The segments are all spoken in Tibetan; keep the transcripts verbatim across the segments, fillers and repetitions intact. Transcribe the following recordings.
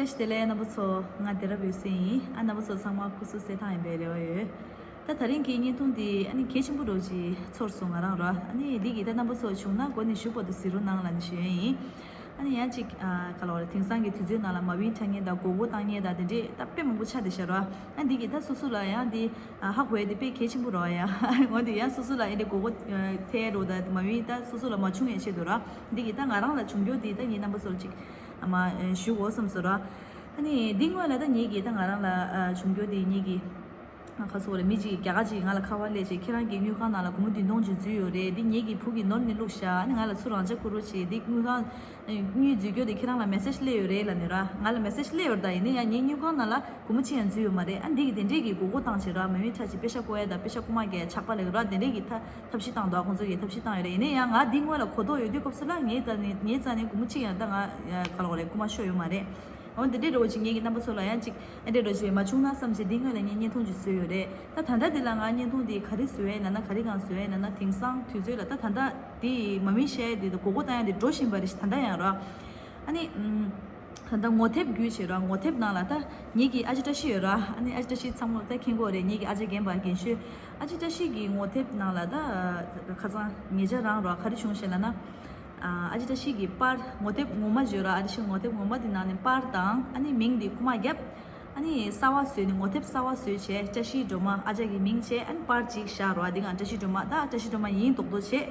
བཀྲ་ཤིས་བདེ་ལེགས་རྣམ་པ་ཚོ། ང་བདེ་རབ་ཡོད་སེ་ཡིན། ཨ་རྣམ་པ་ཚོ་ཚང་མ་སྐུ་གཟུགས་གསལ་ཐང་ཡིན་པའི་རེ་བ་ཡོད། ད་ད་རིང་གི་བརྙན་ཐུང་འདི་ཨ་ནི་གལ་ཆེན་པོ་འདྲ་ཅིག་ཚོར་སོང་ང་རང་ར། ཨ་ནི་འདི་གི་ད་རྣམ་པ་ཚོ་བྱུང་ན་འགོ་ནས་གཞུག་བར་དུ་གཟིགས་རོགས་གནང་ལབ་ནས་ཞུ་ཡ་ཡིན། ཨ་ནི་ཡང་ཅིག་ཨ་ག་ལ་བ་རེད། དེང་སང་གི་དུས་ཚོད་ནང་ལ་མ་བིན་འཁྲབ་མཁན་དང་མགོ་སྐོར་བཏང་མཁན་དང་དེ་འདྲས་ད་དཔེ་མང་པོ་ཆགས་བསྡད་ཤག་ར། ཨ་འདི་གི་ད་སོ་སོ་ལ་ཡང་འདི་ཨ་ཧ་གོ་ཡ་འདི་དཔེ་གལ་ཆེན་པོ་རེད་བ་ཡ། འོ་འདི་ཡང་སོ་སོ་ལ་ཨེ་འདྲས་མགོ་སྐོར་ཨ་ཐེབས་འགྲོ་ད་མ་བིན་ད་སོ་སོ་ལ་མ་བྱུང་ཡ་ཆེད་དུ་ར། འདི་གི་ད་ང་རང་ལ་བྱུང་རྒྱུ་འདི་ད་ངས་རྣམ་པ་ཚོ་ལ་ཅིག་ཨ་མ་ཨ་ཞུ་དགོས་བསམ་སོང་ར། ཨ་ནི་འདི་སྔོན་ལ་ད་ངེད་ཀྱི་ད་ང་རང་ལ་ཨ་བྱུང་རྒྱུ་འདི་ངེད་ཀྱི་ཨ་ཁ་སོ་རེད། མི་གཅིག་རྒྱ་གར་གཅིག་ང་ལ་ཁ་པར་སླེབས་བྱས། ཁྱེད་རང་གི་དངུལ་ཁང་ནང་ལ་སྒོར་མོ་བདུན་སྟོང་ཅིག་འཛུལ་ཡོད་རེད། འདི་ངེད་ཀྱིས་བུ་གིས་ནོར་ནས་བླུགས་ཤག་ཨ་ནི་ང་ལ་ཚུར་རང་འཇགས་བསྐུར་རོགས་བྱེད། འདི་དངུལ་ཁང་དངུལ་འཛུལ་རྒྱུ་དེ་ཁྱེད་རང་ལ་མེ་སེཇ་སླེབས་ཡོད་རེད་ལབ་ནས་ར། ང་ལ་མེ་སེཇ་སླེབས་ཡོད་རེད། ད་ཡིན་ན་ཡང་ངའི་དངུལ་ཁང་ནང་ལ་སྒོར་མོ་གཅིག་ཡང་འཛུལ་ཡོད་མ་རེད། ཨ་འདི་གི་དེ་འདྲས་ཀྱི་མགོ་སྐོར་བཏང་བྱས་ར། མ་བིན་འཁྲབ་བྱས་པེ་ཤ་བསྐོར་ཡ་དང་པེ་ཤ་རྐུ་མ་རྒྱག་ཡ་ཆགས་པ་ལབ་ཀྱི་ར། དེ་འདྲས་ཀྱི་ཐབས་ཐབས་ཤེས་བཏང་འདུག་ཁོང་ཚོ་གིས་ཐབས་ཤེས་བཏང་ཡོད་རེད། ཡིན་ན་ཡང་ང་འདི་སྔོན་ལ་གོ་རྟོགས་ཡོད་དུས་སྐབས་སུ་ལ་ངའི་རྩ་ནས་ངའི་རྩ་ནས་སྒོར་མོ་གཅིག་ཡང་ད་ང་ག་ལ་བ་རེད། རྐུ་མ་ཤོར་ཡོད་མ་རེད། འོ་འདི་འདྲས་འདྲ་བོ་ཅིག་ངེད་ཀྱི་རྣམ་པ་ཚོ་ལ་ཡང་ཅིག་ཨེ་འདྲས་འདྲ་བོ་ཅིག་མ་བྱུང་ན་བསམ་བྱས་འདི་སྔོན་ལ་ངས་བརྙན་ཐུང་ཅིག་བཟོས་ཡོད་རེད། ད་ད་ལྟ་འདི་ལ་ང་བརྙན་ཐུང་འདི་ག་རེ་བཟོས་ཡིན་ན་ན་ག་རེ་གང་བཟོས་ཡིན་ན་ན་དེང་སང་དུས་ཚོད་ལ་ད་ད་ལྟ་འདི་མ་བིན་བཤད་ཡ་འདི་མགོ་སྐོར་བཏང་ཡ་འདི་འགྲོ་བཞིན་པ་རེད་ཤག་ད་ལྟ་ཡང་ར། ཨ་ནི་ཨམ། ད་ལྟ་ངོ་དེབ་བརྒྱུད་བྱས་ར། ངོ་དེབ་ནང་ལ་ད་ངེད་ཀྱི་ཨ་ཅེ་བཀྲ་ཤིས་ཡོད་ར། ཨ་ནི་ཨ་ཅེ་བཀྲ་ཤིས་ཚང་མ་ད་མཁྱེན་གྱི་ཡོད་རེད། ངེད་ཀྱི་ཨ་ཅེ་རྒན་པ་རྒན་ཤོས། ཨ་ཅེ་བཀྲ་ཤིས་ཀྱི་ངོ་དེབ་ནང་ལ་ད་ཁ་སང་ཉེ་ཆར་རང་ར་ག་རེ་བྱུང་ཞེས་ལབ་ན། ཨ་ཅེ་བཀྲ་ཤིས་ཀྱི་པར་ངོ་དེབ་ངོ་མ་བརྗོད་ར། ཨ་ཅེ་བཀྲ་ཤིས་ངོ་དེབ་ངོ་མ་དེ་ནང་ནས་པར་དང་ཨ་ནི་མིང་དེ་རྐུ་མ་བརྒྱབ། ཨ་ནི་གསར་པ་བཟོས་ནས་ངོ་དེབ་གསར་པ་བཟོས་བྱས་བཀྲ་ཤིས་སྒྲོལ་མ་ཨ་ཅག་གི་མིང་བྱས། ཨ་ནི་པར་གཅིག་བཞག་རོགས། འདི་ག་བཀྲ་ཤིས་སྒྲོལ་མ་ད་བཀྲ་ཤིས་སྒྲོལ་མ་ཡིན་མདོག་མདོག་བྱས།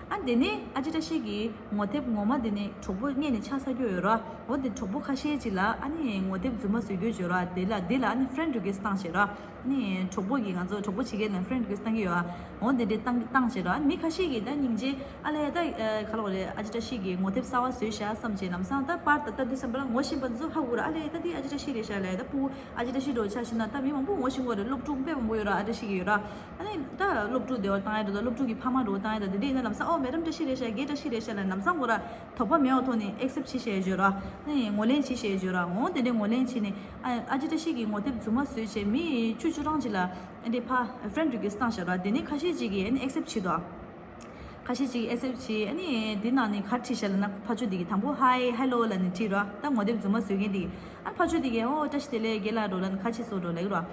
ཨ་ནི་དེ་ནས་ཨ་ཅེ་བཀྲ་ཤིས་ཀྱི་ངོ་དེབ་ངོ་མ་དེ་ནས་གྲོགས་པོ་སྔོན་ནས་ཆགས་ཚར་རྒྱུ་ཡོད་རོགས། འོ་དེ་གྲོགས་པོ་ཁ་ཤས་ཅིག་ལ་ཨ་ནི་ངོ་དེབ་རྫུན་མ་བཟོ་རྒྱུ་བྱོས་རོགས། དེ་ལ་དེ་ལ་ཨ་ནི་ཕི་རེན་ཌི་རི་ཀུ་ཨེ་སི་ཊི་བཏང་བྱས་རོགས། ཨ་ནི་གྲོགས་པོ་གིས་ང་ཚོ་གྲོགས་པོ་བྱེད་མཁན་ལ་ཕི་རེན་ཌི་རི་ཀུ་ཨེ་སི་ཊི་བཏང་གི་ཡོད་ཨ། འོ་དེ་འདྲས་བཏང་བཏང་བྱས་རོགས། ཨ་ནི་མི་ཁ་ཤས་ཀྱིས་ད་སྙིང་རྗེ། ཨ་ལས་ད་ཨ་ག་ལ་བ་རེད། ཨ་ཅེ་བཀྲ་ཤིས་ཀྱི་ངོ་དེབ་གསར་པ་བཟོས་ཤག་བསམ་བྱས་ལམ་སང་ད་པར་ད་ལྟ་དུས་ཙམ་པ་ལ་ངོ་ཤེས་པ་ཚོ་ཧ་གོ་ར། ཨ་ལས་ད་འདི་ཨ་ཅེ་བཀྲ་ཤིས་རེད་ཤག་ལས། ད་ཕྲུ་གུ་ཨ་ཅེ་བཀྲ་ཤིས་འགྲོ་ཆ་ཤི་ན་ད་མི་མང་པོ་ངོ་ཤེས་གོ་རེད། སློབ་ཕྲུག་དཔེ་མང་པོ་ཡོད་ར། ཨ་བཀྲ་ཤིས་ཀྱི་ཡོད་ར། ཨ་ནི་ད་སློབ་ཕྲུག་སྡེ་བ་བཏང་ཡ་འགྲོ་ད་སློབ་ཕྲུག་གི་ཕ་མ་འགྲོ་བཏང་ཡ་ད་དེ་འདྲས་ཡིན་ན་ལམ་སང་ཨོ་མེ་ཌམ་བཀྲ་ཤིས་རེད་ཤག་རྒན་བཀྲ་ཤིས་རེད་ཤག་ལ་ལམ་སང་གོ་ར། དོགས་པ་མེད་པའི་ཐོག་ནས་ཨེག་སེབ་བྱེད་ཤེས་ཡ་བརྗོད་ར། ཨ་ནི་ངོས་ལེན་བྱེད་ཤེས་ཡ་བརྗོད་ར། འོ་དེ་འདྲས་ངོས་ལེན་བྱེད་ནས། ཨ་ཨ་ཅེ་བཀྲ་ཤིས་ཀྱི་ངོ་དེབ་རྫུན་མ་བཟོས་བྱས་མི་བཅུ་བཅུ་གྲངས་ཅིག་ལ་ཨ་འདྲས་ཕར་ཕི་རེན་ཌི་རི་ཀུ་ཨེ་སི་ཊི་བཏང་བཞག་ར། དེ་ནས་ཁ་ཤས་ཅིག་གིས་ཨ་ནི་ཨེག་སེབ་བྱེད་དོ། ཁ་ཤས་ཅིག་གིས་ཨེག་སེབ་བྱེད། ཨ་ནི་དེ་ནང་ནས་ག་རེ་བྲིས་བཞག་ལབ་ན་ཕར་ཕྱོགས་དེ་གིས་དང་པོ་ཧའི་ཧེ་ལོ་ལབ་ནས་བྲིས་ར། ད་ངོ་དེབ་རྫུན་མ་བཟོ་མཁན་དེ་གིས་ཨ་ཕར་ཕྱོགས་དེ་གིས་ཨོ་བཀྲ་ཤིས་བདེ་ལེགས་རྒན་ལགས་འགྲོ་ལབ་ནས་ཁ་ཆེ་སོ་འགྲོ་ལབ་ཀྱི་ར།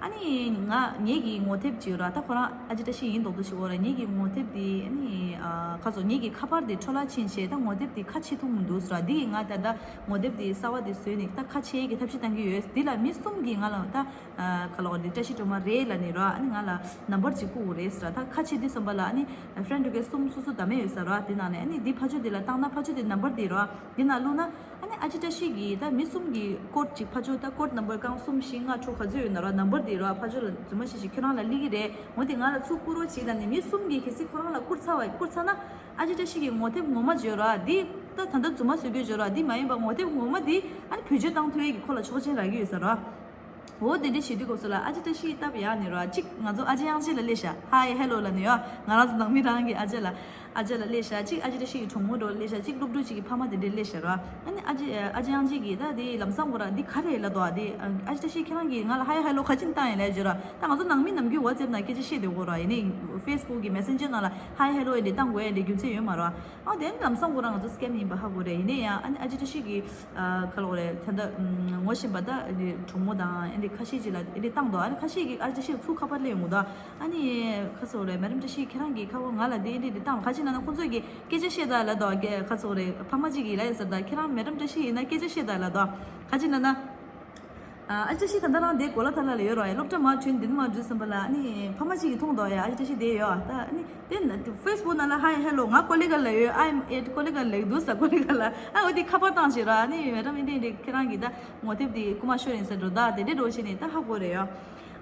ཨ་ནི་ང་ངེད་ཀྱི་ངོ་དེབ་ཅིག་ཡོད་ར། ད་ཁོ་རང་ཨ་ཅེ་བཀྲ་ཤིས་ཡིན་མདོག་མདོག་ཞིག་འོ་ར། ངེད་ཀྱི་ངོ་དེབ་དེ་ཨ་ནི་ཨ་ཁ་སོ་ངེད་ཀྱི་ཁ་པར་དེ་འཕྲོ་བརླག་ཕྱིན་བྱས་ད་ངོ་དེབ་དེ་ཁ་ཕྱེ་ཐུབ་མི་འདུག་ཟེར་ར། དེ་ཡིས་ང་ད་ལྟ་ངོ་དེབ་དེ་གསར་པ་དེ་བཟོས་ནས་ད་ཁ་ཕྱེ་ཡས་ཀྱི་ཐབས་ཤེས་བཏང་གི་ཡོད། དེ་ལ་མི་གསུམ་གྱིས་ང་ལ་ད་ཨ་ཁ་ལོག་དེ་བཀྲ་ཤིས་སྒྲོལ་མ་རེད་ལབ་ནས་ར། ཨ་ནི་ང་ལ་ནམ་བར་ཅིག་བསྐུར་དགོས་རེད་ཟེར་ར། ད་ཁ་ཕྱེ་དུས་ཙམ་པ་ལ་ཨ་ནི་ཕི་རེན་ཌི་རི་ཀུ་ཨེ་སི་ཊི་གསུམ་སོ་སོ་བདམས་ཡས་ཡོད་ས་ར། དེ་ནང་ནས་ཨ་ནི་དེ་ཕར་ཕྱོགས་དེ་ལ་བཏང་ན་ཕར་ཕྱོགས་དེ་ནམ་བར་དེ་ར། དེ་ནང་བླུགས་ན། ཨ་ནི་ཨ་ཅེ་བཀྲ་ཤིས་ཀྱིས་ད་མི་གསུམ་གྱི་ཀོཌ་ཅིག་ཕར་ཕྱོགས་ད་ཀོཌ་ནམ་བར་རྐང་གསུམ་བཞི་ལྔ་དྲུག་ག་ཚོད་ཡོད་ན་ར། ནམ་བར་དེ་ར་ཕར་ཕྱོགས་ལ་རྫུན་མ་བཤད་བཤད་ཁྱོད་རང་ལ་སླེབས་ཀྱི་རེད། འོ་དེ་ང་ལ་ཚུར་བསྐུར་རོགས་བྱེད་ལབ་ནས་མི་གསུམ་གྱིས་གལ་སྲིད་ཁོ་རང་ལ་བསྐུར་ཚར་བ་བསྐུར་ཚར་ན། ཨ་ཅེ་བཀྲ་ཤིས་ཀྱི་ངོ་དེབ་ངོ་མ་བརྗོད་ར། འདི་ད་ད་ལྟ་རྫུན་མ་བཟོ་རྒྱུ་བརྗོད་ར། འདི་མ་ཡིན་པ་ངོ་དེབ་ངོ་མ་འདི་ཨ་ནི་བེད་སྤྱོད་བཏང་ཐུབ་ཡས་ཀྱི་ཁོ་ལ་ཆོག་མཆན་རག་གི་ཡོད་ས་ར། འོ་དེ་འདྲ་བྱེད་དུས་སྐབས་སུ་ལ་ཨ་ཅེ་བཀྲ་ཤིས་སྟབས་ཡག་ནས་ར། གཅིག་ང་ཚོ་ཨ་ཅེ་དབྱངས་ཅན་ལ་སླེབས་ཤག་ཧའི་ཧེ་ལོ་ལབ་ནས་ཡོད། ང་རང་ཚོ་ནང་མི་རང་གི་ཨ་ཅེ་ལ། ཨ་ཅེ་ལ་སླེབས་ཤག་གཅིག་ཨ་ཅེ་བཀྲ་ཤིས་ཀྱི་གྲོགས་མོ་འགྲོ་སླེབས་ཤག་གཅིག་སློབ་ཕྲུག་ཅིག་གི་ཕ་མ་དེ་འདྲས་སླེབས་ཤག་ར། ཨ་ནི་ཨ་ཅེ་ཨ་ཅེ་དབྱངས་ཅན་གྱིས་ད་དེ་ལམ་སང་གོ་ར། འདི་ག་རེ་ལབ་འདུག་ཨ། དེ་ཨ་ཅེ་བཀྲ་ཤིས་ཁྱེད་རང་གིས་ང་ལ་ཧའི་ཧེ་ལོ་ག་ཅིན་བཏང་ཡིན་ལབ་བརྗོད་ར། ད་ང་ཚོ་ནང་མི་ནམ་རྒྱུན་ཝ་ཊི་སེབ་ནང་སྐད་ཆ་བཤད་བསྡད་ཡོད་ར། ཡིན་ནའི་ཕེ་སི་བུག་གི་མེ་སེན་ཇར་ནང་ལ་ཧའི་ཧེ་ལོ་ཡིན་དེ་བཏང་དགོས་ཡིན་དེ་རྒྱུ་མཚན་ཡོད་མ་ར། ཨ་དེ་ནི་ལམ་སང་གོ་ར་ང་ཚོ་སི་ཀེམ་ཡིན་པ་ཧ་གོ་རེད། ཡིན་ནའི་ཡང་ཨ་ནི་ཨ་ཅེ་བཀྲ་ཤིས་ཀྱིས་ཨ་ག་ལ་གོ་རེད། ད་ལྟ་ངོ་ཤེས་པ་ད་གྲོགས་མོ་དང་ཨ་འདི་ཁ་ཤས་ཅིག་ལ་ཨ་འདི་བཏང་འདུག་ཨ་ནི་ཁ་ཤས་ཀྱིས་ཨ་ཅེ་བཀྲ་ཤིས་ཚུར་ཁ་པར་སླེབས་ཡོང་གི་འདུག་ཨ་ནི་ཁ་སོ་རེད། མེ་ཌམ་བཀྲ་ཤིས་ཁྱེད་རང་གིས་ཁ་པར་ང་ལ་འདི་ཨ་འདི་འདི་བཏང་། ག་ཅི་ལབ་ན་ཁོང་ཚོས་ཀྱིས་སྐད་ཆ་བཤད་དང་ལབ་འདུག་ཁ་སོ་རེད། ཕ་མ་ཅིག་གིས་ལབ་ཡིན་ཟེར། ད་ཁྱེད་རང་མེ་ཌམ་བཀྲ་ཤིས་ཡིན་ན་སྐད་ཆ་བཤད་དང་ལབ་འདུག་ག་ཅི་ལབ་ན། ཨ་ཅེ་བཀྲ་ཤིས་ད་ལྟ་རང་དེ་གོ་ལ་ཐ་ལ་ལ་ཡོད་ར། ཡ་སློབ་གྲྭ་མར་བྲོས་འདི་ནས་མར་འགྲོ་ཙམ་པ་ལ་ཨ་ནི་ཕ་མ་ཅིག་གིས་མཐོང་འདུག་ཡ་ཨ་ཅེ་བཀྲ་ཤིས་དེ་ཡོད། ད་ཨ་ནི་དེ་ཕེ་སི་བུག་ནང་ལ་ཧའི་ཧེ་ལོ། ང་ཀོ་ལི་གྷལ་ལ་ཡོད། I am at ཀོ་ལི་གྷལ་ལ་ཡོད་འདུག་ས། ཀོ་ལི་གྷལ་ལ་ཨ་འོ་དེ་ཁ་པར་བཏང་བྱས་ར། ཨ་ནི་མེ་ཌམ་ཨེ་འདྲས་འདྲས་ཁྱེད་རང་གིས་ད་ངོ་དེབ་དེ་རྐུ་མ་ཤོར་ཡིན་ཟེར་འགྲོ་ད་དེ་འདྲས་འགྲོ་བྱས་ནས་ད་ཧ་གོ་རེད་ཡ།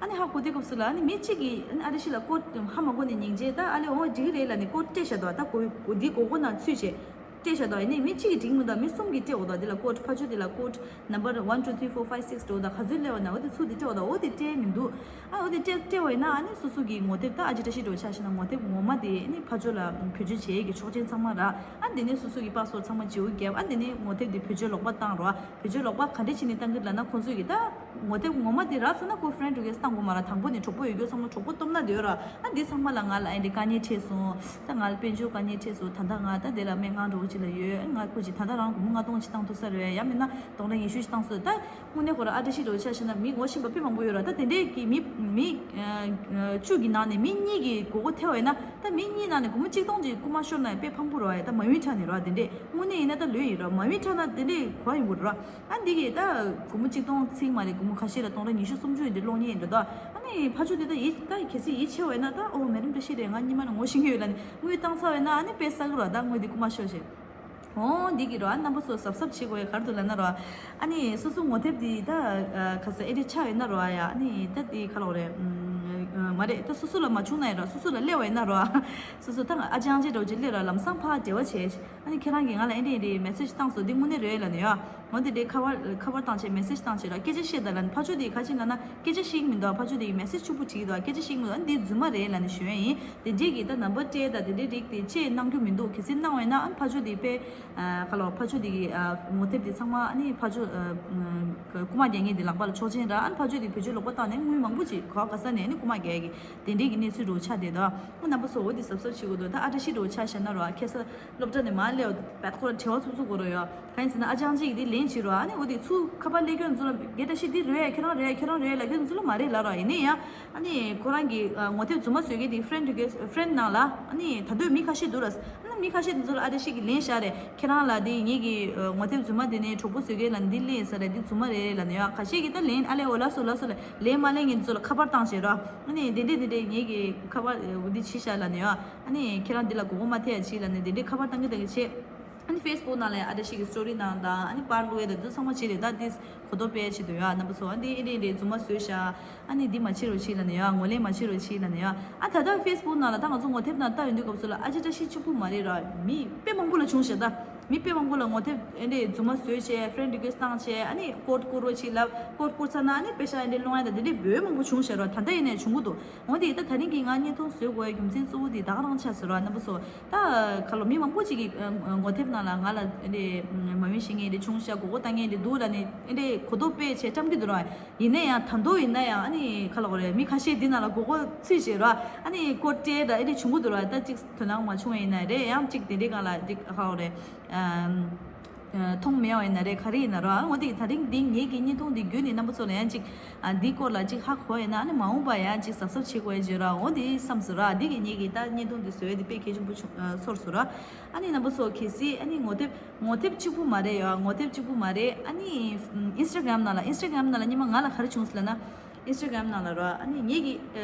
ཨ་ནི་ཧ་གོ་དུས་སྐབས་སུ་ལ་ཨ་ནི་མི་གཅིག་གིས་ཨ་ནི་ཨ་རི་ཤི་ལ་ཀོཌ་ཧ་མ་གོ་ནས་ཉིན་རྗེས་ད་ཨ་ལེ་འོ་འགྲིག་གི་རེད་ལབ་ནས་ཀོཌ་སྤྲད་བཞག་འདུག་ད་གོ་གོ་འདི་གོ་གོ་ནང་ཚུད་བྱས། སྤྲད་བཞག་འདུག་ཡིན་ནའི་མི་གཅིག་གིས་འགྲིག་མི་འདུག་མི་གསུམ་གྱིས་སྤྲད་འོ་འདུག་དེ་ལ་ཀོཌ་ཕར་ཕྱོགས་དེ་ལ་ཀོཌ་number one two three four five six འགྲོ་འདུག་ག་ཚོད་སླེབས་པ་ན་འོ་དེ་ཚུར་དེ་སྤྲད་འོ་འདུག་འོ་དེ་སྤྲད་མི་འདུག་ཨ་འོ་དེ་སྤྲད་སྤྲད་པ་ཡིན་ན་ཨ་ནི་སོ་སོ་གི་ངོ་དེབ་ད་ཨ་ཅེ་བཀྲ་ཤིས་འགྲོ་ཆ་བཞག་ན་ངོ་དེབ་ངོ་མ་དེ་ཨ་ནི་ཕར་ཕྱོགས་ལ་བེད་སྤྱོད་བྱེད་ཡས་ཀྱི་ཆོག་མཆན་ཚང་མ་རག་ཨ་དེ་ནས་སོ་སོ་གི་པཱ་སི་ཝར་ཌི་ཚང་མ་བརྗེ་པོ་བརྒྱབ། ཨ་དེ་ནས་ངོ་དེབ་དེ་བེད་སྤྱོད་ལོག་པ་བཏང་རོགས། བེད་སྤྱོད་ལོག་པ་ག་འདྲས་བྱས་ནས་བཏང་གི་ལབ་ན་ཁོང་ཚོས་ཀྱི་ད། ངོ་དེབ་ངོ་མ་དེ་རག་སོང་ན་ཁོ་friend request་བཏང་དགོས་མ་རེད། དང་པོ་ནས་གྲོགས་པོ་ཡོད་རྒྱུ་ཚང་མ་གྲོགས་པོ་སྟོབས་ན་དེ་ཡོད་ར། ཨ་འདི་ཚང་མ་ལ་ང་ལ་ཨེ་འདྲི་དཀའ་ངལ་འཕྲད་སོང་། ད་ང་ལ་དཔལ་འབྱོར་དཀའ་ངལ་འཕྲད་སོང་། ད་ལྟ་ང་ད་དེ་ལ་སྨན་ཁང་འགྲོ་གི་ལ་ཡོད། ཨ་ང་སྐུ་མཁྱེན་ད་ལྟ་རང་སྒོར་མོ་ལྔ་སྟོང་ཅིག་བཏང་ཐུབ་ས་རེད། ཡང་མིན་ན་སྟོང་ཕྲག་ཉི་ཤུ་ཅིག་བཏང་སོང་། ད་དངོས་གནས་ཁོ་རང་ཨ་བཀྲ་ཤིས་འདྲ་བོ་ཆ་བཞག་ན་མི་ངོ་ཤེས་པ་དཔེ་མང་པོ་ཡོད་ར། ད་དེ་འདྲའི་གི་མི་མི་བཅུ་གི་ནང་ནས་མི་གཉིས་ཀྱི་མགོ་སྐོར་ཐེབས་པ་ཡིན་ན། ད་མི་གཉིས་ནང་ནས་སྒོར་མོ་གཅིག་སྟོང་ཅིག་རྐུ་མ་ཤོར་ན་དཔེ་ཕངས་པོ་རེད་བ། ད་མ་ཡུན་ཆད་ནས་རེད་བ། དེ་འདྲས་དངོས་གནས་ཡིན་ན་ད་ལོས་ཡིན་རེད་བ། མ་ཡུན་ཆད་ན་དེ་འདྲས་གོ་ཡོང་གི་རེད་བ། ཨ་འདི་གིས་ད་སྒོར་མོ་གཅིག་སྟོང་ཚིག་མ་རེད། སྒོར་མོ་ཁ་ཤས་ལ་སྟོང་ཕྲག་ཉི་ཤུ་སུམ་ཅུ་ཡིན་དེ་སློང་མཁན་ཡིན་འགྲོ་ད། ཨ་ནི་ཕར་ཕྱོགས་དེ་ད་ཡིད་ད་གལ་སྲིད་ཡིད་ཆེས་པ་ཡིན་ན། ད་ཨོ་མེ་རམ་བཀྲ་ཤིས་རེད། ང་གཉིས་མ་ནས་ངོ་ཤེས་མཁན་ཡོད་ལབ་ནས་དངུལ་བཏང་ཚར་བ་ཡིན་ན། ཨ་ནི་དཔེ་བསགས་ཀྱི་རེད་བ། ད་དངུལ་དེ་རྐུ་མ་ཤོར་བྱས། འོ་འདི་གི་རོ། ཨ་རྣམ་པ་ཚོ་གཟབ་གཟབ་བྱེད་དགོས་ཡ་ག་རེ་འདུག་ལབ་ན་རོ། ཨ་ནི་སོ་སོ་ངོ་དེབ་འདི་ད་ག་ས་ཨེ་འདྲ་ཆགས་ཡོད་ན་རོ། ཨ་ཡ་ཨ་ནི་ད་འདི་ག་ལབ་དགོས་རེད། ཨུམ། མ་རེད། ད་སོ་སོ་ལ་མ་བྱུང་ན་ཡ་རོ། སོ་སོ་ལ་སླེབས་པ་ཡིན་ན་རོ། སོ་སོ་ད་ཨ་ཅང་ཅེ་འདྲ་བོ་ཅིག་སླེབས་ར། ལམ་སང་ཕར་འབྲེལ་བ་བྱས། ཨ་ནི་ཁྱེད་རང་གིས་ང་ལ་ཨེ་འདྲ་ཨེ་འདྲ་message་བཏང་སོང་། འདི་དངོས་གནས་རེད་ལབ་ནས་ཡ། འོ་འདི་འདྲའི་ཁ་པར་ཁ་པར་བཏང་བྱས་message་བཏང་བྱས་ར། སྐད་ཆ་བཤད་དང་ལབ་ནས། ཕར་ཕྱོགས་དེ་ག་ཅི་ལབ་ན་སྐད་ཆ་ཤེས་ཀྱི་མི་འདུག་ཕར་ཕྱོགས་དེ་message་ཕྱུག་པོ་བྲིས་ཀྱི་འདུག་སྐད་ཆ་ཤེས་ཀྱི་མི་འདུག་ཨ་ནི་འདི་རྫུན་མ་རེད་ལབ་ནས་ཞུ་ཡ་ཡིན། དེ་འདྲའི་གི་ད་number་སྤྲད་དང་དེ་འདྲའི་རིགས་དེ་ཅེས་གནང་རྒྱུ་མི་འདུག་གལ་སྲིད་གནང་བས་ན་ཨ་ནི་ཕར་ཕྱོགས་དེ་དཔེ་ཨ་ག་ལབ། ཕར་ཕྱོགས་དེ་གི་ཨ་ངོ་དེབ་དེ་ཚང་མ་ཨ་ནི་ཕར་ཕྱོགས་ཨ་རྐུ་མ་རྒྱག་མཁན་དེ་ལག་པ་ལ་ཆོག་མཆན་རག་ཨ་ནི་ཕར་ཕྱོགས་དེ་བེད་སྤྱོད་ལོག་པ་བཏང་ནས་དངུལ་མང་པོ་ཅིག་ག་ག་ས་ནས་ཨ་ནི་རྐུ་མ་རྒྱག་གི་དེ་འདྲའི་གི་གནས་ཚུལ་འདྲ་བོ་ཆགས་བསྡད་འདུག་ཨ་རྣམ་པ་ཚོ་འོ་དེ་གཟབ་གཟབ་བྱེད་དགོས་འདུག་ད་ཨ་བཀྲ་ཤིས་འདྲ་བོ་ཆ་བཞག་ན་རོ། ཨ་ཁ་སང་སློབ་གྲྭ་ནས་མར་སླེབས་པ་ཁོ་རང་བྲེལ་བ་འཚུབ་འཚུབ་དགོས་རེད་ཡ། གང་ཡིན་ཟེར་ན་ཨ་ཅང་ཅིག་དེ་ལན་བྱེད་རོགས། ཨ་ནི་འོ་དེ་ཚུར་ཁ་པར་སླེབས་སྐྱོན་ཚོ་ལ་རྒན་བཀྲ་ཤིས་འདི་རེད་ཡ། ཁྱེད་རང་རེད་ཡ། ཁྱེད་རང་རེད་ལབ་མཁན་ཚོ་ལ་མ་རེད་ལབ་རོགས། ཡིན་ནའི་ཡང་ཨ་ནི་ཁོ་རང་གི་ཨ་ངོ་དེབ་རྫུན་མ་བཟོ་མཁན་དེ་friend request friend་ནང་ལ་ཨ་ནི་ད་དུང་མི་ཁ་ཤས་འདུག་ར། ཨ་ནི་མི་ཁ་ཤས་དེ་ཚོ་ལ་ཨ་བཀྲ་ཤིས་ཀྱིས་ལན་བཞག་རེད། ཁྱེད་རང་ལ་དེ་ངེད་ཀྱི་ཨ་ངོ་དེབ་རྫུན་མ་དེ་ནས་གྲོགས་པོ་བཟོ་མཁན་ལ་འདི་སླེབས་ས་རེད། འདི་རྫུན་མ་རེད་ལབ་ནས་ཡ། ཁ་ཤས་ཀྱིས་ད་ལན་ཨ་ལས་འོ་ལགས་སོ་ལགས་སོ་ལབ། ལན་མ་ལེན་མཁན་ཚོ་ལ་ཁ་པར་བཏང་བྱས་ར། ཨ་ནི་དེ་འདྲས་དེ་འདྲས་ངེད་ཀྱི་ཁ་པར་འདི་བྱས་ཤག་ལབ་ནས་ཡ། ཨ་ནི་ཁྱེད་རང་འདི་ལ་མགོ་སྐོར་མ་ཐེབས་ཡ་བྱས་ལབ་ནས་དེ་འདྲས་ཁ་པར་བཏང་གི་བཏང་གི་བྱས། ཨ་ནི་Facebook་ནང་ལ་ཨ་བཀྲ་ཤིས་ཀྱི་story་ནང་དང་ཨ་ནི་པར་བླུགས་ཡ་དང་དེ་ཚང་མ་བྱས་རེད། ད་དེ་གོ་རྟོགས་སྤེལ་བྱེད་འདུག་ཡ། རྣམ་པ་ཚོ་ཨ་འདི་ཨེ་འདྲས་ཨེ་འདྲས་རྫུན་མ་བཟོས་ཤག་ཨ་ནི་འདི་མ་བྱེད་རོགས་བྱས་ལབ་ནས་ཡ། ངོས་ལེན་མ་བྱེད་རོགས་བྱས་ལབ་ནས་ཡ། ཨ་ད་ལྟ་Facebook་ནང་ལ་ད་ང་ཚོ་ངོ་དེབ་ནང་ལྟ་ཡོང་དུས་སྐབས་སུ་ལ་ཨ་ཅེ་བཀྲ་ཤིས་གཅིག་པུ་མ་རེད་ར། མི་དཔེ་མང་པོ་ལ་བྱུང་ཤག་ད་མི་དཔེ་མང་པོ་ལ་ངོ་དེབ་ཨེ་འདྲས་རྫུན་མ་བཟོས་བྱས་friend request་བཏང་བྱས། ཨ་ནི་code་བསྐུར་རོགས་བྱས་ལབ། code་བསྐུར་ཚར་ན་ཨ་ནི་པེ་ཤག་ཨེ་འདྲས་སློང་ཡ་ད་དེ་འདྲས་བོད་མང་པོ་བྱུང་ཤག་ར། ད་ལྟ་ཡིན་ནའི་བྱུང་གི་འདུག་འོ་དེ་ད་ད་རིང་གི་ང་བརྙན་ཐུང་བཟོ་དགོས་ཡ་རྒྱུ་མཚན་གཙོ་བོ་དེ་ད་ག་རང་ཆགས་སོང་ར། རྣམ་པ་ཚོ་ད་ག་ལོ་མི་མང་པོ་ཅིག་གིས་ཨ་ངོ་དེབ་ནང་ལ་ང་ལ་ཨེ་འདྲས་མ་ཡོང་ཤེས་མཁན་དེ་བྱུང་ཤག་མགོ་སྐོར་བཏང་མཁན་དེ་འདུག་ལབ་ནས་ཨེ་འདྲས་གོ་རྟོགས་སྤེལ་བྱས་བཀྲམ་གྱི་འདུག་ར། ཡིན་ན་ཡང་ད་དུང་ཡིན་ན་ཡང་ཨ་ནི་ག་ལབ་དགོས་རེད། མི་ཁ་ཤས་འདི་ནང་ལ་མགོ་སྐོར་ཚུད་བྱས་ར། ཨ་ནི་code་སྤྲད་ད་ཨེ་འདྲས་བྱུང་གི་འདུག་ར། ད་ཅིག་དོ་སྣང་མ་བྱུང་བ་ཡིན་ན་རེད། ཡང་ཅིག་དེ་འདྲས་སྒང་ལ་ཅིག་ག་ལབ་དགོས་རེད། ཨམ། མཐོང་མེད་པ་ཡིན་ན་རེད། ག་རེ་ཡིན་ན་ར། འོ་དེ་ད་རིང་འདི་ངེད་ཀྱི་བརྙན་ཐུང་འདི་བརྒྱུད་ནས་རྣམ་པ་ཚོ་ལ་ཡང་ཅིག་ཨ་འདིའི་སྐོར་ལ་ཅིག་ཧ་གོ་ཡིན་ན་ཨ་ནི་མ་འོངས་པ་ཡང་ཅིག་གཟབ་གཟབ་བྱེད་དགོས་ཡ་བརྗོད་ར། འོ་འདི་བསམ་སོང་ར། འདི་གི་ངེད་ཀྱི་ད་བརྙན་ཐུང་འདི་བཟོ་ཡ་འདི་དཔེ་གལ་ཆེན་པོ་བྱུང་ཨ་ཚོར་སོང་ར། ཨ་ནི་རྣམ་པ་ཚོ་གལ་སྲིད་ཨ་ནི་ངོ་དེབ་ངོ་དེབ་གཅིག་པུ་མ་རེད་ཡ། ངོ་དེབ་གཅིག་པུ་མ་རེད། ཨ་ནི་Instagram་ནང་ལ་Instagram་ནང་ལ་སྔོན་མ་ང་ལ་ག་རེ་བྱུང་སོང་ལབ་ན། Instagram་ནང་ལ་ར། ཨ་ནི་ངེད་ཀྱི་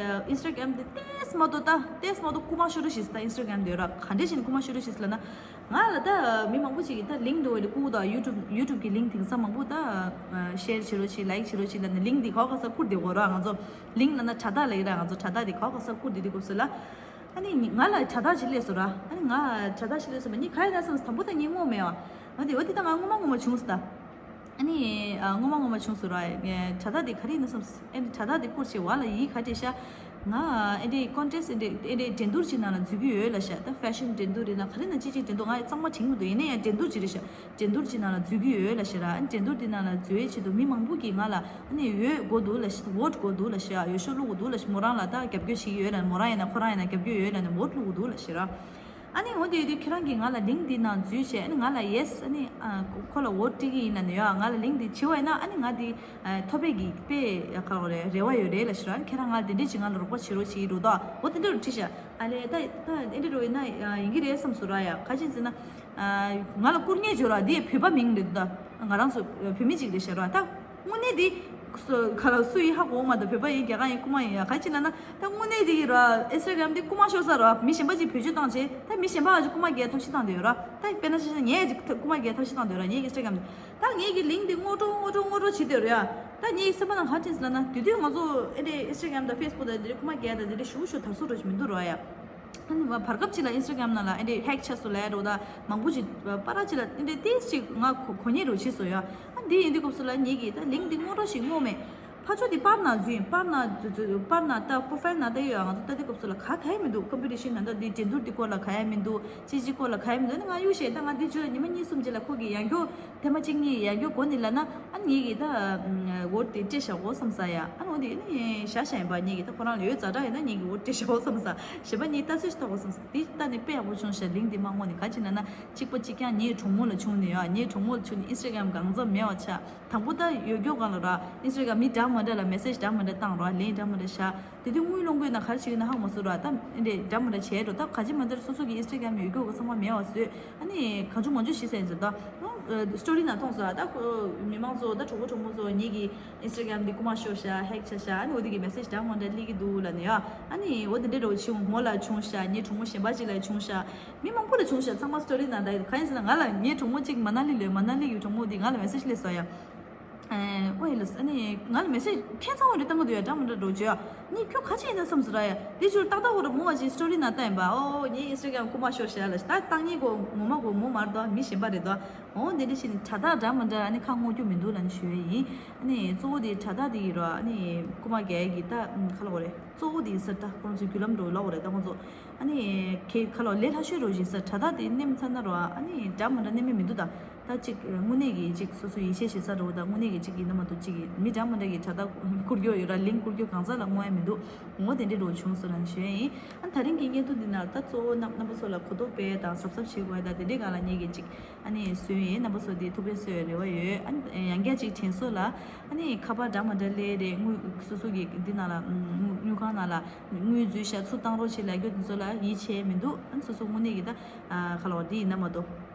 ཨ་Instagram་དེ་ཏེས་མ་གཏོགས་ད་ཏེས་མ་གཏོགས་རྐུ་མ་ཤོར་རོགས་ཞེས་ད་Instagram་དེ་ར་ག་འདྲས་བྱས་ནས་རྐུ་མ་ཤོར་རོགས་ཞེས་ལབ་ན། ང་ལ་ད་མི་མང་པོ་ཞིག་གིས་ད་link་འགྲོ་བའི་རྐུ་ད་YouTube YouTube་གི་link་དེང་སང་མང་པོ་ད་share་བྱེད་རོགས་བྱེད་like་བྱེད་རོགས་བྱེད་ལབ་ནས་link་དེ་ག་ག་ས་བསྐུར་བསྡད་གོ་ར། ང་ཚོ་link་ལབ་ན་དྲ་ཐག་ལབ་ཀྱི་ར། ང་ཚོ་དྲ་ཐག་དེ་ག་ག་ས་བསྐུར་བསྡད་དུས་སྐབས་སུ་ལ། ཨ་ནི་ང་ལ་དྲ་ཐག་ཅིག་སླེབས་སོང་ར། ཨ་ནི་ང་དྲ་ཐག་ཅིག་སླེབས་སོང་། མ་ནི་ག་ཡིན་ན་བསམ་སོང་། དང་པོ་ད་ངས་བསྔོགས་མེད་པ། ཨ་དེ་འོ་དེ་ད་ང་ངོ་མ་ངོ་མ་བྱུང་སོང་ད། ཨ་ནི་ཨ་ངོ་མ་ངོ་མ་བྱུང་སོང་ར། ངས་དྲ་ཐག་དེ་ག་རེ་ཡིན་ན་བསམ་སོང་། ཨ་ནི་དྲ་ཐག་དེ་བསྐུར་བྱས་བ་ལ་ཡིག་ག་བྲིས་ཤག་ང་ཨ་འདྲའི་contest་ཨ་འདྲའི་ཨ་འདྲའི་འགྲན་བསྡུར་ཅིག་ནང་ལ་འཛུལ་གྱི་ཡོད་ལབ་ཤག་ད་fashion་འགྲན་བསྡུར་རེད་ན་ག་རེ་ན་ཅི་ཅིག་འགྲན་བསྡུར། ང་ཡང་གཙང་མ་དྲན་གྱི་མི་འདུག་ཡིན་ན་ཡང་འགྲན་བསྡུར་ཅིག་རེད་ཤག་འགྲན་བསྡུར་ཅིག་ནང་ལ་འཛུལ་གྱི་ཡོད་ལབ་ཤག་ར། ཨ་ནི་འགྲན་བསྡུར་དེ་ནང་ལ་འཛུལ་ཡའི་ཆེད་དུ་མི་མང་པོ་གིས་ང་ལ་ཨ་ནི་འོས་དགོས་འདུག་ལབ་ཤག་འོ་ཊི་དགོས་འདུག་ལབ་ཤག་འོས་ཤོག་བླུག་དགོས་འདུག་ལབ་ཤག་མོ་རང་ལ་ད་རྒྱབ་སྐྱོར་བྱེད་ཀྱི་ཡོད་ལབ། མོ་རང་ཡིན་ན་ཁོ་རང་ཡིན་ན་རྒྱབ་སྐྱོར་ཡོད་ལབ་ནས་འོ་ཊི་བླུག་དགོས་འདུག་ལབ་ཤག་ར། ཨ་ནི་འོ་དེ་ཡོད་དུས་ཁྱེད་རང་གིས་ང་ལ་link་འདི་ནང་འཛུལ་བྱས། ཨ་ནི་ང་ལ་yes། ཨ་ནི་ཨ་ཁོ་ཁོ་ལ་འོ་ཊི་སྤྲད་ཀྱི་ཡིན་ལབ་ནས་ཡ། ང་ལ་link་འདི་བྱིན་པ་ཡིན་ན་ཨ་ནི་ང་འདི་ཨ་ཐོབ་པའི་གི་དཔེ་ག་རེ་རེ་བ་ཡོད་རེད་ལབ་ཤག་ར། ཨ་ནི་ཁྱེད་རང་ང་དེ་འདྲས་ཅིག་ང་ལ་རོགས་པ་བྱེད་རོགས་བྱེད་ཀྱི་འདུག་ད། འོ་དེ་འདྲ་རུ་བྲིས་ཤག་ཨ་ལས་ད་ད་ཨེ་འདྲ་རུ་ཡིན་ན་ཡིན་གྱི་རེད་བསམ་སོང་ར་ཡ། ག་ཅི་ཟེར་ན་ཨ་ང་ལ་བསྐུར་མཁན་ཅིག་ཡོད་ར། འདི་བོད་པ་མིན་རེད་འདུག་ད། ང་རང་ཚོ་བོད་མི་ཅིག་རེད་ཤག་ར། ད་དངོས་གནས་འདི་སུ་ག་ལ་སུ་ཡིན་ཧ་གོ་མ་འདུག་བོད་པ་ཡིན། རྒྱ་གར་ཡིན། རྐུ་མ་ཡིན་ཡ། ག་ཅི་ལབ་ན་ད་དངོས་གནས་འདི་ར་Instagram་འདི་རྐུ་མ་ཤོར་ས་ར། མི་གཞན་པ་ཅིག་བེད་སྤྱོད་བཏང་བྱས་ད་མི་གཞན་པ་ཅིག་རྐུ་མ་རྒྱག་ཐབས་ཤེས་བཏང་བསྡད་ཡོད་ར། ད་དཔེར་ན་ཆ་བཞག་ན་ངས་ཅིག་རྐུ་མ་རྒྱག་ཐབས་ཤེས་བཏང་བསྡད་ཡོད་ར། ངའི་Instagram་འདི། ད་ངེད་ཀྱི་link་འདི་སྔོག་འགྲོ་སྔོག་འགྲོ་སྔོག་འགྲོ་བྱེད་དེ་རེད་ཡ། ད་ངེད་ཀྱི་སེམས་པ་ནང་ག་རེ་དྲན་སོང་ལབ་ན། དེ་དུས་ང་ཚོ་ཨེ་འདྲའི་Instagram་དང་Facebook་དང་དེ་འདྲའི་རྐུ་མ་རྒྱག་དང་དེ་འདྲའི་ཞུ་ཞུ་དར་སོ་འགྲོ་ཞིག་མི་འདུག་རོ་ཡ། ཨ་ནི་བར་སྐབས་ཅིག་ལ་Instagram་ནང་ལ་ཨེ་འདྲའི་hack་ཆགས་སོང་ལབ་ཡ་འགྲོ། ད་མང་པོ་ཞིག་པར་ར་ཅིག་ལ་ཨེ་འདྲའི་ཏིས་ཅིག་ང་གོ་གོ་ཉེ་རུ་ཕྱིན་སོང་ཡ། ཨ་འདི་ཡིན་དུས་སྐབས་སུ་ལ་ངེད་ཀྱིས་ད་link་འདི་སྔོག་འགྲོ་ཞིག་སྔོག་མེད། ཁ་ཕྱོགས་དེ་པར་ནང་འཛུལ་ཡིན། པར་ནང་འཛུལ་འཛུལ་པར་ནང་ལྟ། པོ་རོ་ཕའིལ་ནང་ལྟ་ཡོད། ང་ཚོ་ལྟ་དུས་སྐབས་སུ་ལ་ག་ག་ཡ་མི་འདུག་ཀམ་པི་ཊི་ཤན་ནང་ལྟ་དེ་འགྲན་བསྡུར་དེ་སྐོར་ལ་ག་ཡ་མི་འདུག་ཅི་ཅི་སྐོར་ལ་ག་ཡ་མི་འདུག་ཨ་ནི་ང་གཡུག་བཞག་ད་ང་འདི་བརྗོད་ཉི་མ་གཉིས་གསུམ་རྗེས་ལ་ཁོ་གིས་ཡང་བསྐྱར་ཐེངས་མ་གཅིག་གཉིས་ཡང་བསྐྱར་གོ་ནས་ལབ་ན། ཨ་ནི་ངེད་ཀྱིས་ད་འོ་དེ་སྤྲད་བཞག་གོ་བསམ་ས་ཡ། ཨ་ནི་འོ་དེ་ནི་བཞག་བཞག་ཡིན་པ། ངེད་ཀྱིས་ད་ཁོ་རང་ལ་ཡོད་ཛ་དྲག་ཡིན་ན་ངེད་ཀྱིས་འོ་སྤྲད་བཞག་གོ་བསམ་ས། གཞན་པ་གཉིས་ལྟ་ཚུལ་ཞིག་ལྟ་གོ་བསམ་ས། དེ་ལྟ་ནས་དཔེ་ཡག་པོ་བྱུང་ཤག་ལིང་དེ་མ་དངོས་ནས། ག་ཅི་ན་ན་གཅིག་པ་གཅིག་རྐྱང་ངའི་གྲོགས་མོ་ལ་བྱུང་ནས་ཡ། ངའི་གྲོགས་མོ་ལ་བྱུང་ནས་ཨིན་སི་ཊ་གྷ་རམ་གང་འཚམ་མེད་པ་ཆགས། དང་པོ་ད་ཡོད་རྒྱུ་གང་ལ་ར་ཨིན་སི་ཊ་གྷ་རམ་མི་འདྲ་མི་འདྲ་ལ་མེ་སེ་ཇི་འདྲ་མི་འདྲ་བཏང་ར། ལན་འདྲ་མི་འདྲ་བཞག་དེ་དུས་དངུལ་སློང་དགོས་ན་ག་རེ་བྱེད་ཀྱི་ན་ཧ་མ་སོ་ར། ད་འདྲེ་འདྲ་མི་འདྲ་བྱས་འགྲོ། ད་ག་ཅི་མ་འདྲ་སོ་སོ་གི་ཨིན་སི་ཊ་གྷ་རམ་ཡོད་རྒྱུ་ག་ཚང་མ་མེད་པ་བཟོས། ཨ་ནི་གང་བྱུང་མང་བྱུང་ཞིག་ཟེར་ཡིན་ཟེར། ད་སི་ཊོ་རི་ནང་མཐོང་སོང་། ད་མི་མང་ཚོ་ད་གྲོགས་པོ་གྲོགས་མོ་ཚོ་ངེད་ཀྱི་ཨིན་སི་ཊ་གྷ་རམ་འདི་རྐུ་མ་ཤོར་ཤག་ཧེག་ཆགས་ཤག་ཨ་ནི་འོ་དེ་གི་མེ་སེ་ཇི་འདྲ་མི་འདྲ་སླེབས་ཀྱི་འདུག་ལབ་ནས་ཡ། ཨ་ནི་འོ་དེ་འདྲ་འདྲ་བོ་བྱུང་། མོ་ལ་བྱུང་ཤག་ངའི་གྲོགས་མོ་གཞན་པ་ཅིག་ལ་བྱུང་ཤག་མི་མང་པོ་ལ་བྱུང་ཤག་ཚང་མ་སི་ཊོ་རི་ནང་ད་ག་ཡིན་ཟེར་ན། ང་ལ་ངའི་གྲོགས་མོ་གཅིག་མ་ན་ལི་ལོས། མ་ན་ལི་གི་གྲོགས་མོ་དེ་ང་ལ་མེ་སེ་ཇི་སླེབས་སོང་ཡ། ཨོ་ཡ་ལགས། ཨ་ནི་ང་ལ་མེ་སེ་ཇི་ཁྱད་མཚར་པོ་རེ་བཏང་གི་འདུག་ཡ། འདྲ་མི་འདྲ་འདྲ་བོ་བྱོས་ཡ། ནི་ཁྱོད་ག་ཅི་ཡིན་ན་བསམ་སོང་ར་ཡ། དེ་ཚོ་ཏག་ཏག་འོ་ར་མོ་བ་ཅིག་སི་ཊོ་རི་ནང་བཏང་ཡིན་པ། ཨོ་ངའི་ཨིན་སི་ཊ་གྷ་རམ་རྐུ་མ་ཤོར་ཤག་ལབ་ཤག་ད་བཏང་མཁན་གོ་ངོ་མ་གོ་མོ་མ་རེད་དོ། མི་གཞན་པ་རེད་དོ། འོ་དེ་འདྲ་བྱས་ནས་དྲ་ཐག་འདྲ་མི་འདྲ་ཨ་ནི་ཁ་སྔོག་རྒྱུ་མི་འདུག་ལབ་ནས་ཞུ་ཡ་ཡིན། ཨ་ནི་གཙོ་བོ་དེ་དྲ་ཐག་དེ་ཡིན་ར། ཨ་ནི་རྐུ་མ་རྒྱག་ཡ་གི་ད་ཁ་ལོ་རེད། གཙོ་བོ་དེ་ཡིན་ས། ད་ཁོང་ཚོའི་བརྒྱུད་ལམ་འགྲོ་ལོག་རེད། ད་ཁོང་ཚོ་ཨ་ནི་ཁེ་ཁ་ལོ་ལས་སླ་ཤོས་རོ་ཡིན་ས། དྲ་ཐག་དེ་མནན་ཚར་ན་རོ། ཨ་ནི་འདྲ་མི་འདྲ་མནན་མེད་མི་འདུག་ད་ད་ཅིག་དངོས་གནས་ཀྱི་ཅིག་སོ་སོ་ཡིད་ཆེས་བྱེད་ས་འགྲོ། ད་དངོས་གནས་ཀྱི་ཅིག་ཡིན་ན་མ་གཏོགས་ཅིག་མི་འདྲ་མི་འདྲ་གི་དྲ་ཐག་བསྐུར་རྒྱུ་ཡོད་ར། ལིང་བསྐུར་རྒྱུ་གང་ཟག་ལ་མངོན་ཡ་མི་འདུག་འོ་དེ་འདྲའི་འགྲོ་བྱུང་སོང་ལབ་ནས་ཞུ་ཡ་ཡིན། ཨ་ད་རིང་གི་བརྙན་ཐུང་འདི་ནང་ད་གཙོ་བོ་རྣམ་རྣམ་པ་ཚོ་ལ་གོ་རྟོགས་སྤེལ་དང་གཟབ་གཟབ་བྱེད་དགོས་ཡ་ད་དེ་འདྲའི་སྒང་ལ་ངེད་ཀྱིས་ཅིག་ཨ་ནི་བཟོས་ཡིན། རྣམ་པ་ཚོ་འདི་ཐུགས་ཕན་གསོས་ཡ་རེ་བ་ཡོད། ཨ་ནི་ཡང་བསྐྱར་ཅིག་དྲན་གསོ་ལ། ཨ་ནི་ཁ་པར་འདྲ་མི་འདྲ་སླེབས་རེད། དངུལ་སོ་སོ་གི་འདི་ནང་ལ་དངུལ་དངུལ་ཁང་ནང་ལ་དངུལ་འཛུལ་ཤག་ཚུར་བཏང་རོགས་བྱེད་ལབ་རྒྱུ་དེ་ཚོ་ལ་ཡིད་ཆེས་མི་འདུག་ཨ་ནི་སོ་སོ་དངོས་གནས་ཀྱི་ད་ཁ་ལོ་འདི་ཡིན་ན་མ་གཏོགས།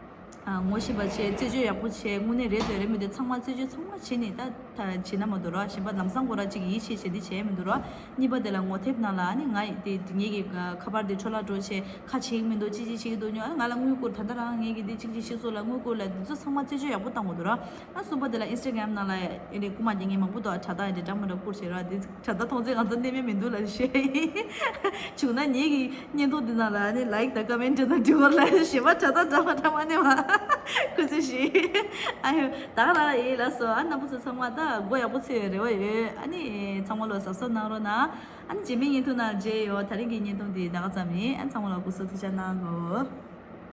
ཨ་ངོ་ཤེས་པ་བྱས། རྩད་གཅོད་ཡག་པོ་བྱས། དངོས་གནས་རེད་འདོད་རེད་མི་འདོད་ཚང་མ་རྩད་གཅོད་ཚང་མ་བྱས་ནས་ད་ད་བྱེད་ན་མ་གཏོགས་ར། གཞན་པ་ལམ་སང་ཁོ་ར་ཅིག་ཡིད་ཆེས་བྱས་འདི་བྱས་མི་འདུག་ར། གཉིས་པ་དེ་ལ་ངོ་དེབ་ནང་ལ་ཨ་ནི་ང་དེ་ངེད་ཀྱི་ཁ་པར་དེ་འཕྲོ་བརླག་འགྲོ་བྱས་ཁ་ཕྱེ་གི་མི་འདུག་ཅི་ཅི་བྱེད་ཀྱི་འདུག་ཉོ། ཨ་ནི་ང་ལ་དངུལ་བསྐུར། ད་ལྟ་རང་ངེད་ཀྱི་འདི་ཅིག་ཅིག་ཤི་སོང་ལ་དངུལ་བསྐུར་ལ་འདི་ཚོ་ཚང་མ་རྩད་གཅོད་ཡག་པོ་བཏང་དགོས་འདུག་ར། ཨ་གསུམ་པ་དེ་ལ་ཨིན་སི་ཊ་གྷ་རམ་ནང་ལ་ཨེ་རེད་རྐུ་མ་རྒྱག་མཁན་མང་པོ་འདུག་དྲ་ཐག་ཨེ་རེད་འདྲ་མི་འདྲ་བསྐུར་བྱས་ར། འདི་དྲ་ཐག་མཐོང་ཚེ་ང་ཚོ་གནས་མེད་མི་འདུག་ལབ་བཤད་ཡིན། བྱུང་ན་ངེད་ཀྱི་བརྙན་ཐུང་འདི་ནང་ལ་ནི་ལའིཀ་དང་ཀོ་མེན་ཊི་དང་འབྲི་བར་ལ་ཞེ་པོ་དྲ་ཐག་འདྲ་མ་འདྲ་མ་ནས་མ་ཁུ་ཚུར་ཞིག་ཨ་ཡོ་ད་ག་རང་ཡིན་ལགས་སོ། ཨ་རྣམ་པ་ཚོ་ཚང་མ་ད་མགོ་ཡག་པོ་ཚོས་རེ་བ་ཡོད། ཨ་ནི་ཚང་མ་ལོ་གཟབ་གཟབ་གནང་རོགས་གནང་། ཨ་ནི་རྗེས་མའི་བརྙན་ཐུང་ནང་མཇལ་ཡོང་། ད་རིང་གི་བརྙན་ཐུང་འདི་ད་ག་ཙམ་ཡིན། ཨ་ཚང་མ་ལ་སྐུ་གཟུགས་ཐུགས་ཅག་གནང་གོ།